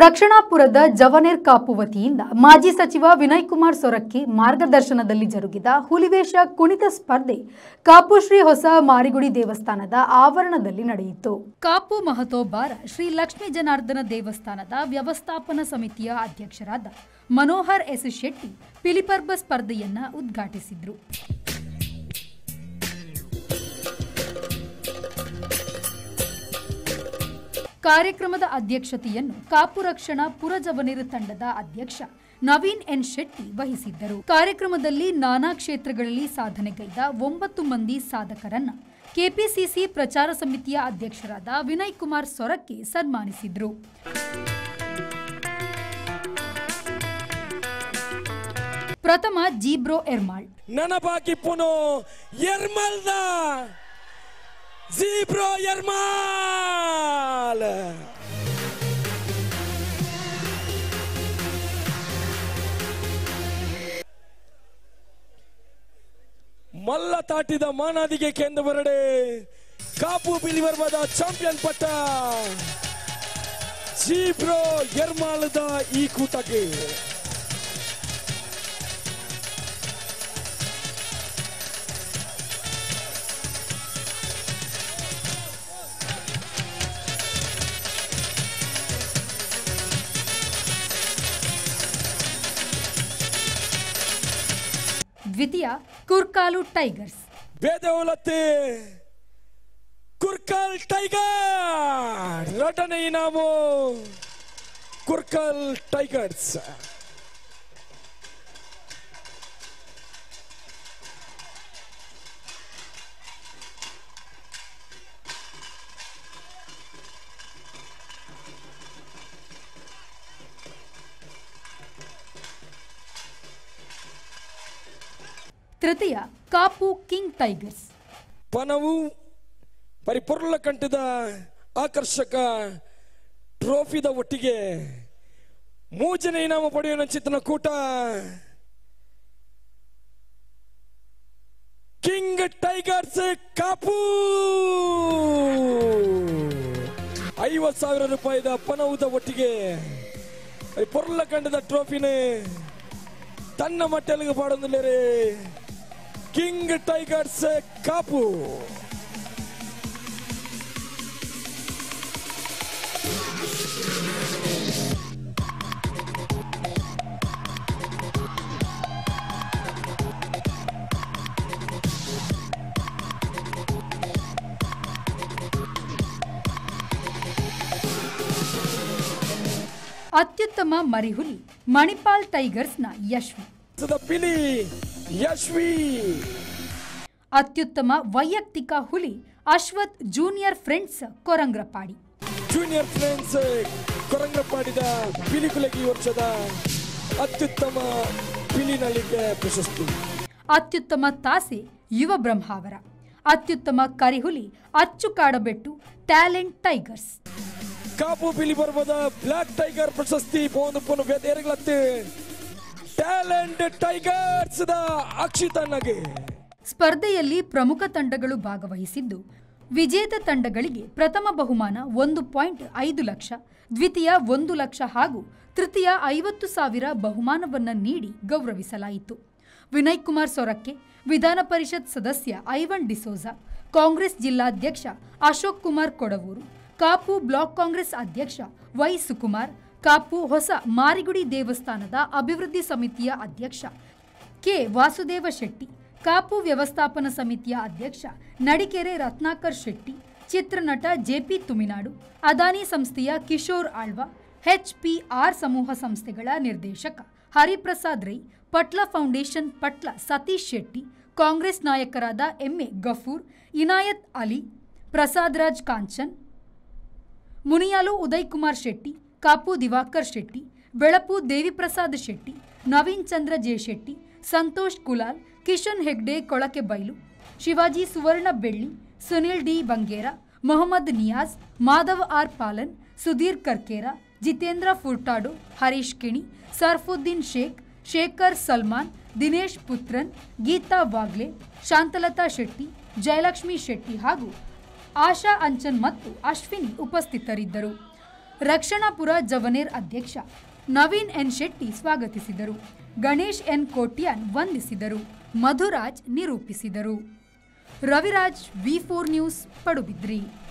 ರಕ್ಷಣಾಪುರದ ಜವನೇರ್ ಕಾಪು ವತಿಯಿಂದ ಮಾಜಿ ಸಚಿವ ವಿನಯ್ ಕುಮಾರ್ ಸೊರಕ್ಕಿ ಮಾರ್ಗದರ್ಶನದಲ್ಲಿ ಜರುಗಿದ ಹುಲಿವೇಷ ಕುಣಿತ ಸ್ಪರ್ಧೆ ಕಾಪು ಶ್ರೀ ಹೊಸ ಮಾರಿಗುಡಿ ದೇವಸ್ಥಾನದ ಆವರಣದಲ್ಲಿ ನಡೆಯಿತು. ಕಾಪು ಮಹತೋಬಾರ ಶ್ರೀ ಲಕ್ಷ್ಮೀ ಜನಾರ್ದನ ದೇವಸ್ಥಾನದ ವ್ಯವಸ್ಥಾಪನಾ ಸಮಿತಿಯ ಅಧ್ಯಕ್ಷರಾದ ಮನೋಹರ್ ಎಸ್ ಶೆಟ್ಟಿ ಪಿಲಿಪರ್ಬ ಸ್ಪರ್ಧೆಯನ್ನು ಉದ್ಘಾಟಿಸಿದರು. ಕಾರ್ಯಕ್ರಮದ ಅಧ್ಯಕ್ಷತೆಯನ್ನು ಕಾಪು ರಕ್ಷಣಾ ಪುರಜವನಿರು ತಂಡದ ಅಧ್ಯಕ್ಷ ನವೀನ್ ಎನ್ ಶೆಟ್ಟಿ ವಹಿಸಿದ್ದರು. ಕಾರ್ಯಕ್ರಮದಲ್ಲಿ ನಾನಾ ಕ್ಷೇತ್ರಗಳಲ್ಲಿ ಸಾಧನೆಗೈದ 9 ಮಂದಿ ಸಾಧಕರನ್ನ ಕೆಪಿಸಿಸಿ ಪ್ರಚಾರ ಸಮಿತಿಯ ಅಧ್ಯಕ್ಷರಾದ ವಿನಯ್ ಕುಮಾರ್ ಸೊರಕೆ ಸನ್ಮಾನಿಸಿದರು. ಪ್ರಥಮ ಜೀಬ್ರೋ ಎರ್ಮಾಳ್, ಜೀಬ್ರೋ ಎರ್ಮಾಲ್. ಮಲ್ಲ ತಾಟಿದ ಮಾನಾದಿಗೆ ಕೇಂದ್ರ ಬರಡೆ ಕಾಪು ಬಿಲಿವರ್ಮದ ಚಾಂಪಿಯನ್ ಪಟ್ಟ ಜೀಬ್ರೋ ಎರ್ಮಾಲದ ಈ ಕೂಟಕ್ಕೆ. ದ್ವಿತೀಯ ಕುರ್ಕಾಲು ಟೈಗರ್ಸ್, ಬೇದೌಲತೆ ಕುರ್ಕಲ್ ಟೈಗರ್. ಎರಡನೇ ಇನಾಮು ಕುರ್ಕಲ್ ಟೈಗರ್ಸ್. ತೃತೀಯ ಕಾಪು ಕಿಂಗ್ ಟೈಗರ್ಸ್. ಪನವು ಪರಿಪೂರ್ಣ ಕಂಠದ ಆಕರ್ಷಕ ಟ್ರೋಫಿದ ಒಟ್ಟಿಗೆ ಮೂಜನೆ ಇನಾಮ ಪಡೆಯುವ ಚಿತ್ರನ ಕೂಟ ಕಿಂಗ್ ಟೈಗರ್ಸ್ ಕಾಪು. 50,000 ರೂಪಾಯಿದ ಪನವುದ ಒಟ್ಟಿಗೆ ಪೊರ್ಲ ಕಂಡದ ಟ್ರೋಫಿನೇ ತನ್ನ ಮಟ್ಟಲಿಗೆ ಪಾಡೊಂದಿಲ್ಲರೆ ಕಿಂಗ್ ಟೈಗರ್ಸ್ ಕಾಪು. ಅತ್ಯುತ್ತಮ ಮರಿಹುಲಿ ಮಣಿಪಾಲ್ ಟೈಗರ್ಸ್ನ ಯಶ್ವಿ, ಪಿಲಿ ಯಶ್ವಿ. ಅತ್ಯುತ್ತಮ ವೈಯಕ್ತಿಕ ಹುಲಿ Ashwath junior friends Korangrapadi. Junior friends ಕೊರಂಗ್ರಪಾಡಿದ ಪಿಲಿಕುಲಗಿ ವರ್ಷದ ಅತ್ಯುತ್ತಮ ಪಿಲಿ ನಲಿಕೆ ಪ್ರಶಸ್ತಿ. ಅತ್ಯುತ್ತಮ ತಾಸೆ ಯುವ ಬ್ರಹ್ಮಾವರ. ಅತ್ಯುತ್ತಮ ಕರಿಹುಲಿ ಅಚ್ಚುಕಾಡಬೆಟ್ಟು ಟ್ಯಾಲೆಂಟ್ ಟೈಗರ್ಸ್. ಕಾಪು ಪಿಲಿ ಪರ್ವದ ಬ್ಲಾಕ್ ಟೈಗರ್ ಪ್ರಶಸ್ತಿ ಪೋನು ಬೇರೆಗಳತ್ತೆ ಟ್ಯಾಲೆಂಟ್ ಟೈಗರ್ಸ್ the ಅಕ್ಷಿತನಗೆ. ಸ್ಪರ್ಧೆಯಲ್ಲಿ ಪ್ರಮುಖ ತಂಡಗಳು ಭಾಗವಹಿಸಿದ್ದು, ವಿಜೇತ ತಂಡಗಳಿಗೆ ಪ್ರಥಮ ಬಹುಮಾನ 1.5 ಲಕ್ಷ, ದ್ವಿತೀಯ 1 ಲಕ್ಷ ಹಾಗೂ ತೃತೀಯ 50,000 ಬಹುಮಾನವನ್ನು ನೀಡಿ ಗೌರವಿಸಲಾಯಿತು. ವಿನಯ್ ಕುಮಾರ್ ಸೊರಕ್ಕೆ, ವಿಧಾನ ಪರಿಷತ್ ಸದಸ್ಯ ಐವನ್ ಡಿಸೋಜಾ, ಕಾಂಗ್ರೆಸ್ ಜಿಲ್ಲಾಧ್ಯಕ್ಷ ಅಶೋಕ್ ಕುಮಾರ್ ಕೊಡವೂರು, ಕಾಪು ಬ್ಲಾಕ್ ಕಾಂಗ್ರೆಸ್ ಅಧ್ಯಕ್ಷ ವೈ ಸುಕುಮಾರ್, ಕಾಪು ಹೊಸ ಮಾರಿಗುಡಿ ದೇವಸ್ಥಾನದ ಅಭಿವೃದ್ಧಿ ಸಮಿತಿಯ ಅಧ್ಯಕ್ಷ ಕೆ ವಾಸುದೇವ ಶೆಟ್ಟಿ, ಕಾಪು ವ್ಯವಸ್ಥಾಪನಾ ಸಮಿತಿಯ ಅಧ್ಯಕ್ಷ ನಡಿಕೆರೆ ರತ್ನಾಕರ್ ಶೆಟ್ಟಿ, ಚಿತ್ರನಟ ಜೆಪಿ ತುಮಿನಾಡು, ಅದಾನಿ ಸಂಸ್ಥೆಯ ಕಿಶೋರ್ ಆಳ್ವ, ಎಚ್ಪಿಆರ್ ಸಮೂಹ ಸಂಸ್ಥೆಗಳ ನಿರ್ದೇಶಕ ಹರಿಪ್ರಸಾದ್ ರೈ, ಪಟ್ಲ ಫೌಂಡೇಶನ್ ಪಟ್ಲ ಸತೀಶ್ ಶೆಟ್ಟಿ, ಕಾಂಗ್ರೆಸ್ ನಾಯಕರಾದ ಎಂಎ ಗಫೂರ್, ಇನಾಯತ್ ಅಲಿ, ಪ್ರಸಾದ್ ರಾಜ್ ಕಾಂಚನ್, ಮುನಿಯಾಲು ಉದಯ್ ಕುಮಾರ್ ಶೆಟ್ಟಿ, ಕಾಪು ದಿವಾಕರ್ ಶೆಟ್ಟಿ, ಬೆಳಪು ದೇವಿಪ್ರಸಾದ್ ಶೆಟ್ಟಿ, ನವೀನ್ ಚಂದ್ರ ಜೆ ಶೆಟ್ಟಿ, ಸಂತೋಷ್ ಕುಲಾಲ್, ಕಿಶನ್ ಹೆಗ್ಡೆ ಕೊಳಕೆಬೈಲು, ಶಿವಾಜಿ ಸುವರ್ಣ ಬೆಳ್ಳಿ, ಸುನಿಲ್ ಡಿ ಬಂಗೇರ, ಮೊಹಮ್ಮದ್ ನಿಯಾಜ್, ಮಾಧವ್ ಆರ್ ಪಾಲನ್, ಸುಧೀರ್ ಕರ್ಕೇರ, ಜಿತೇಂದ್ರ ಫುರ್ಟಾಡೋ, ಹರೀಶ್ ಕಿಣಿ, ಸರ್ಫುದ್ದೀನ್ ಶೇಖ್, ಶೇಖರ್ ಸಲ್ಮಾನ್, ದಿನೇಶ್ ಪುತ್ರನ್, ಗೀತಾ ವಾಗ್ಲೆ, ಶಾಂತಲತಾ ಶೆಟ್ಟಿ, ಜಯಲಕ್ಷ್ಮಿ ಶೆಟ್ಟಿ ಹಾಗೂ ಆಶಾ ಅಂಚನ್ ಮತ್ತು ಅಶ್ವಿನಿ ಉಪಸ್ಥಿತರಿದ್ದರು. ರಕ್ಷಣಾಪುರ ಜವನೇರ್ ಅಧ್ಯಕ್ಷ ನವೀನ್ ಎನ್ ಶೆಟ್ಟಿ ಸ್ವಾಗತಿಸಿದರು. ಗಣೇಶ್ ಎನ್ ಕೋಟ್ಯಾನ್ ವಂದಿಸಿದರು. ಮಧುರಾಜ್ ನಿರೂಪಿಸಿದರು. Raviraj, V4 news, Padubidri.